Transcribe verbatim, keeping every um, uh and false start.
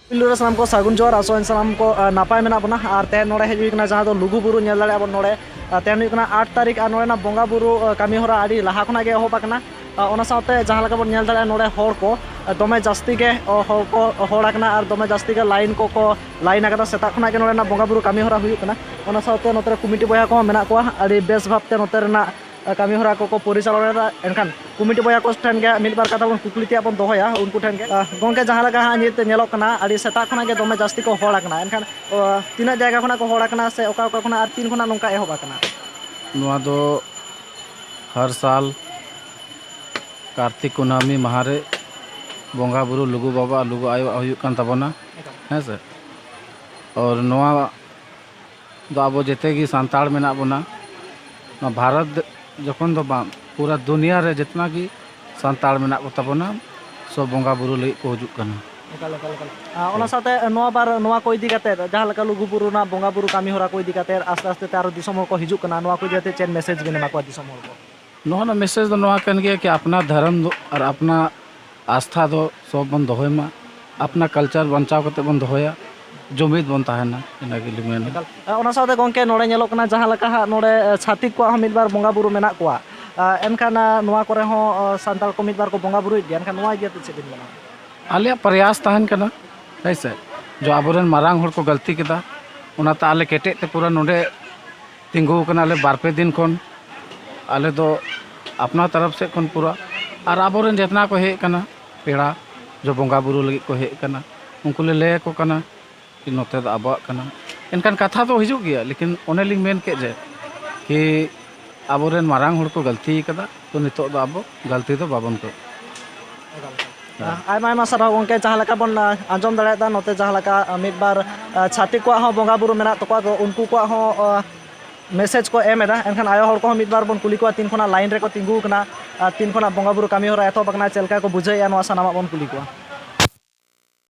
ᱯᱩᱭᱞᱩ ᱨᱮ ᱥᱟᱱᱟᱢ ᱠᱚ ᱥᱟᱹᱜᱩᱱ ᱡᱚᱦᱟᱨ, ᱟᱥᱚᱜ ᱟᱹᱧ ᱥᱟᱱᱟᱢ ᱠᱚ, ᱟ, ᱱᱟᱯᱟᱭ ᱢᱮᱱᱟᱜ ᱵᱚᱱᱟ᱾ ᱟᱨ ᱛᱮᱦᱮᱧ ᱱᱚᱰᱮ ᱦᱮᱡ ᱦᱩᱭ ᱠᱟᱱᱟ, ᱡᱟᱦᱟᱸ ᱫᱚ ᱞᱩᱜᱩ ᱵᱩᱨᱩ ᱧᱮᱞ ᱫᱟᱲᱮᱭᱟᱜ ᱵᱚᱱ ᱱᱚᱰᱮ᱾ ᱟ, ᱛᱮᱦᱮᱧ ᱦᱩᱭᱩᱜ ᱠᱟᱱᱟ ᱟᱴ ᱛᱟᱹᱨᱤᱠᱷ, ᱟᱨ ᱱᱚᱰᱮᱱᱟᱜ ᱵᱚᱸᱜᱟ ᱵᱩᱨᱩ, ᱟ, ᱠᱟᱹᱢᱤ ᱦᱚᱨᱟ ᱟᱹᱰᱤ ᱞᱟᱦᱟ ᱠᱷᱚᱱᱟᱜ ᱜᱮ ᱮᱦᱚᱵ ᱟᱠᱟᱱᱟ᱾ ᱟ, ᱚᱱᱟ ᱥᱟᱶᱛᱮ ᱡᱟᱦᱟᱸ ᱞᱮᱠᱟ ᱵᱚᱱ ᱧᱮᱞ ᱫᱟᱲᱮᱭᱟᱜᱼᱟ, ᱱᱚᱰᱮ ᱦᱚᱲ ᱠᱚ, ᱟ, ᱫᱚᱢᱮ ᱡᱟᱹᱥᱛᱤ ᱜᱮ, ᱚ, ᱦᱚᱲ ᱠᱚ ᱦᱚᱲ ᱟᱠᱟᱱᱟ ᱟᱨ ᱫᱚᱢᱮ ᱡᱟᱹᱥᱛᱤ ᱜᱮ line ᱠᱚᱠᱚ line ᱟᱠᱟᱫᱟ᱾ ᱥᱮᱛᱟᱜ ᱠᱷᱚᱱᱟᱜ ᱜᱮ ᱱᱚᱰᱮᱱᱟᱜ ᱵᱚᱸᱜᱟ ᱵᱩᱨᱩ ᱠᱟᱹᱢᱤ ᱦᱚᱨᱟ ᱦᱩᱭᱩᱜ ᱠᱟᱱᱟ᱾ ᱚᱱᱟ ᱥᱟᱶᱛᱮ ᱱᱚᱛᱮ ᱨᱮ ᱠᱚᱢᱤᱴᱤ ᱵᱚᱭᱦᱟ ᱠᱚᱦᱚᱸ ᱢᱮᱱᱟᱜ ᱠᱚᱣᱟ, ᱟᱹᱰᱤ ᱵᱮᱥ ᱵᱷᱟᱵᱽᱛᱮ ᱱᱚᱛᱮ ᱨᱮᱱᱟᱜ ᱠᱟᱹᱢᱤ ᱦᱚᱨᱟ ᱠᱚᱠᱚ ᱯᱚᱨᱤᱪᱟᱞᱚᱱᱟᱭᱮᱫᱟ᱾ ᱮᱱᱠᱷᱟᱱ ᱠᱚᱢᱤᱴᱤ ᱵᱚᱭᱦᱟ ᱠᱚ ᱴᱷᱮᱱ ᱜᱮ ᱢᱤᱫ ᱵᱟᱨ ᱠᱟᱛᱷᱟ ᱵᱚᱱ ᱠᱩᱠᱞᱤ ᱛᱮᱭᱟᱜ ᱵᱚᱱ ᱫᱚᱦᱚᱭᱟ ᱩᱱᱠᱩ ᱴᱷᱮᱱ ᱜᱮ᱾ ᱟᱦ, ᱜᱚᱝᱠᱮ, ᱡᱟᱦᱟᱸ ᱞᱮᱠᱟ ᱦᱟᱸᱜ ᱱᱤᱛ ᱧᱮᱞᱚᱜ ᱠᱟᱱᱟ, ᱟᱹᱰᱤ ᱥᱮᱛᱟᱜ ᱠᱷᱚᱱᱟᱜ ᱜᱮ ᱫᱚᱢᱮ ᱡᱟᱹᱥᱛᱤ ᱠᱚ ᱦᱚᱲ ᱟᱠᱟᱱᱟ, ᱮᱱᱠᱷᱟᱱ, ᱚ, ᱛᱤᱱᱟᱹᱜ ᱡᱟᱭᱜᱟ ᱠᱷᱚᱱᱟᱜ ᱠᱚ ᱦᱚᱲ ᱟᱠᱟᱱᱟ ᱥᱮ ᱚᱠᱟ ᱚᱠᱟ ᱠᱷᱚᱱᱟᱜ ᱟᱨ ᱛᱤᱱ ᱠᱷᱚᱱᱟᱜ ᱱᱚᱝᱠᱟ ᱮᱦᱚᱵ ᱟᱠᱟᱱᱟ? ᱱᱚᱣᱟ ᱫᱚ ᱦᱟᱨ ᱥᱟᱞ ᱠᱟᱨᱛᱤᱠ ᱠᱩᱱᱟᱹᱢᱤ ᱢᱟᱦᱟ ᱨᱮ ᱵᱚᱸᱜᱟ ᱵᱩᱨᱩ ᱞᱩᱜᱩ ᱵᱟᱵᱟ ᱟᱨ ᱞᱩᱜᱩ ᱟᱭᱳᱣᱟᱜ ᱦᱩᱭᱩᱜ ᱠᱟᱱ ᱛᱟᱵᱚᱱᱟ, ᱮᱠᱟᱞ᱾ ᱦᱮᱸ ᱥᱮ? ᱟᱨ ᱱᱚᱣᱟ ᱫᱚ ᱟᱵᱚ ᱡᱮᱛᱮ ᱜᱮ ᱥᱟᱱᱛᱟᱲ ᱢᱮᱱᱟᱜ ᱵᱚᱱᱟ᱾ ᱱᱚᱣᱟ ᱵᱷᱟᱨᱚᱛ ᱡᱚᱠᱷᱚᱱ ᱫᱚ ᱵᱟᱝ, ᱯᱩᱨᱟᱹ ᱫᱩᱱᱤᱭᱟᱹ ᱨᱮ ᱡᱚᱛᱚᱱᱟᱜ ᱜᱮ ᱥᱟᱱᱛᱟᱲ ᱢᱮᱱᱟᱜ ᱠᱚ ᱛᱟᱵᱚᱱᱟ, ᱥᱚᱵ ᱵᱚᱸᱜᱟ ᱵᱩᱨᱩ ᱞᱟᱹᱜᱤᱫ ᱠᱚ ᱦᱤᱡᱩᱜ ᱠᱟᱱᱟ᱾ ᱮᱠᱟᱞ, ᱮᱠᱟᱞ, ᱮᱠᱟᱞ᱾ ᱟᱨ ᱚᱱᱟ ᱦᱮᱸ᱾ ᱥᱟᱶᱛᱮ ᱱᱚᱣᱟ ᱵᱟᱨ ᱱᱚᱣᱟ ᱠᱚ ᱤᱫᱤ ᱠᱟᱛᱮ, ᱡᱟᱦᱟᱸ ᱞᱮᱠᱟ ᱞᱩᱜᱩ ᱵᱩᱨᱩ ᱨᱮᱱᱟᱜ ᱵᱚᱸᱜᱟ ᱵᱩᱨᱩ ᱠᱟᱹᱢᱤ ᱦᱚᱨᱟ ᱠᱚ ᱤᱫᱤ ᱠᱟᱛᱮ ᱟᱥᱛᱮ ᱟᱥᱛᱮ ᱛᱮ ᱟᱨᱚ ᱫᱤᱥᱚᱢ ᱦᱚᱲ ᱠᱚ ᱦᱤᱡᱩᱜ ᱠᱟᱱᱟ, ᱱᱚᱣᱟ ᱠᱚ ᱤᱫᱤ ᱠᱟᱛᱮ ᱪᱮᱫ message ᱵᱮᱱ ᱮᱢᱟ ᱠᱚᱣᱟ ᱫᱤᱥᱚᱢ ᱦᱚᱲ ᱠᱚ? ᱱᱚᱣᱟ ᱨᱮᱱᱟᱜ message ᱫᱚ ᱱᱚᱣᱟ ᱠᱟᱱ ᱜᱮᱭᱟ ᱠᱤ ᱟᱯᱱᱟ ᱫᱷᱚᱨᱚᱢ ᱫᱚ ᱟᱨ ᱟᱯᱱᱟ ᱟᱥᱛᱷᱟ ᱫᱚ ᱥᱚᱵ ᱵᱚᱱ ᱫᱚᱦᱚᱭ ᱢᱟ, ᱟᱯᱱᱟ culture ᱵᱟᱧᱪᱟᱣ ᱠᱟᱛᱮ ᱵᱚᱱ ᱫᱚᱦᱚᱭᱟ, ᱡᱩᱢᱤᱫ ᱵᱚᱱ ᱛᱟᱦᱮᱱᱟ, ᱤᱱᱟᱹ ᱜᱮᱞᱤᱧ ᱢᱮᱱᱟ᱾ ᱮᱠᱟᱞ᱾ ᱚᱱᱟ ᱥᱟᱶᱛᱮ ᱜᱚᱝᱠᱮ, ᱱᱚᱰᱮ ᱧᱮᱞᱚᱜ ᱠᱟᱱᱟ ᱡᱟᱦᱟᱸ ᱞᱮᱠᱟ ᱦᱟᱸᱜ ᱱᱚᱰᱮ, ᱮ, ᱪᱷᱟᱹᱛᱤᱠ ᱠᱚᱣᱟᱜ ᱦᱚᱸ ᱢᱤᱫ ᱵᱟᱨ ᱵᱚᱸᱜᱟ ᱵᱩᱨᱩ ᱢᱮᱱᱟᱜ ᱠᱚᱣᱟ, ᱮ, ᱮᱱᱠᱷᱟᱱ, ᱮ, ᱱᱚᱣᱟ ᱠᱚᱨᱮ ᱦᱚᱸ, ᱮ, ᱥᱟᱱᱛᱟᱲ ᱠᱚ ᱢᱤᱫ ᱵᱟᱨ ᱠᱚ ᱵᱚᱸᱜᱟ ᱵᱩᱨᱩᱭᱮᱫ ᱜᱮᱭᱟ, ᱮᱱᱠᱷᱟᱱ ᱱᱚᱣᱟ ᱤᱫᱤ ᱠᱟᱛᱮ ᱪᱮᱫ ᱵᱤᱱ ᱢᱮᱱᱟ? ᱟᱞᱮᱭᱟᱜ ᱯᱨᱚᱭᱟᱥ ᱛᱟᱦᱮᱱ ᱠᱟᱱᱟ, ᱦᱮᱸ ᱥᱮ, ᱡᱚ ᱟᱵᱚᱨᱮᱱ ᱢᱟᱨᱟᱝ ᱦᱚᱲ ᱠᱚ ᱜᱟᱹᱞᱛᱤ ᱠᱮᱫᱟ, ᱚᱱᱟᱛᱮ ᱟᱞᱮ ᱠᱮᱴᱮᱡ ᱛᱮ ᱯᱩᱨᱟᱹ ᱱᱚᱰᱮ ᱛᱤᱸᱜᱩ ᱟᱠᱟᱱᱟᱞᱮ ᱵᱟᱨ ᱯᱮ ᱫᱤᱱ ᱠᱷᱚᱱ᱾ ᱟᱞᱮ ᱫᱚ ᱟᱯᱱᱟ ᱛᱚᱨᱚᱯ ᱥᱮᱫ ᱠᱷᱚᱱ ᱯᱩᱨᱟᱹ, ᱟᱨ ᱟᱵᱚᱨᱮᱱ ᱡᱮᱛᱱᱟ ᱠᱚ ᱦᱮᱡ ᱟᱠᱟᱱᱟ ᱯᱮᱲᱟ, ᱡᱚ ᱵᱚᱸᱜᱟ ᱵᱩᱨᱩ ᱞᱟᱹᱜᱤᱫ ᱠᱚ ᱦᱮᱡ ᱟᱠᱟᱱᱟ, ᱩᱱᱠᱩ ᱞᱮ ᱞᱟᱹᱭ ᱟᱠᱚ ᱠᱟᱱᱟ ᱠᱤ ᱱᱚᱛᱮ ᱫᱚ ᱟᱵᱚᱣᱟᱜ ᱠᱟᱱᱟ᱾ ᱮᱱᱠᱷᱟᱱ ᱠᱟᱛᱷᱟ ᱫᱚ ᱦᱤᱡᱩᱜ ᱜᱮᱭᱟ, ᱞᱮᱠᱤᱱ ᱚᱱᱮᱞᱤᱧ ᱢᱮᱱ ᱠᱮᱫ ᱡᱮ ᱠᱤ ᱟᱵᱚᱨᱮᱱ ᱢᱟᱨᱟᱝ ᱦᱚᱲ ᱠᱚ ᱜᱟᱹᱞᱛᱤ ᱟᱠᱟᱫᱟ, ᱛᱚ ᱱᱤᱛᱚᱜ ᱫᱚ ᱟᱵᱚ ᱜᱟᱹᱞᱛᱤ ᱫᱚ ᱵᱟᱵᱚᱱ ᱠᱚ ᱮᱠᱟᱞ, ᱮᱠᱟᱞ᱾ ᱦᱮᱸ᱾ ᱟᱭᱢᱟ, ᱟᱭᱢᱟ ᱥᱟᱨᱦᱟᱣ ᱜᱚᱝᱠᱮ, ᱡᱟᱦᱟᱸ ᱞᱮᱠᱟ ᱵᱚᱱ, ᱟ, ᱟᱸᱡᱚᱢ ᱫᱟᱲᱮᱭᱟᱫᱟ, ᱱᱚᱛᱮ ᱡᱟᱦᱟᱸ ᱞᱮᱠᱟ, ᱟ, ᱢᱤᱫ ᱵᱟᱨ, ᱟ, ᱪᱷᱟᱹᱛᱤᱠ ᱠᱚᱣᱟᱜ ᱦᱚᱸ ᱵᱚᱸᱜᱟ ᱵᱩᱨᱩ ᱢᱮᱱᱟᱜ ᱛᱟᱠᱚᱣᱟ, ᱛᱚ ᱩᱱᱠᱩ ᱠᱚᱣᱟᱜ ᱦᱚᱸ, ᱟ, message ᱠᱚ ᱮᱢ ᱮᱫᱟ᱾ ᱮᱱᱠᱷᱟᱱ ᱟᱭᱳ ᱦᱚᱲ ᱠᱚᱦᱚᱸ ᱢᱤᱫ ᱵᱟᱨ ᱵᱚᱱ ᱠᱩᱞᱤ ᱠᱚᱣᱟ, ᱛᱤᱱ ᱠᱷᱚᱱᱟᱜ line ᱨᱮᱠᱚ ᱛᱤᱸᱜᱩ ᱟᱠᱟᱱᱟ, ᱟᱨ ᱛᱤᱱ ᱠᱷᱚᱱᱟᱜ ᱵᱚᱸᱜᱟ ᱵᱩᱨᱩ ᱠᱟᱹᱢᱤ ᱦᱚᱨᱟ ᱮᱛᱚᱦᱚᱵ ᱟᱠᱟᱱᱟ, ᱪᱮᱫ ᱞᱮᱠᱟ ᱠᱚ ᱵᱩᱡᱷᱟᱹᱣᱮᱫᱼᱟ, ᱱᱚᱣᱟ ᱥᱟᱱᱟᱢᱟᱜ ᱵᱚᱱ ᱠᱩᱞᱤ ᱠᱚᱣᱟ᱾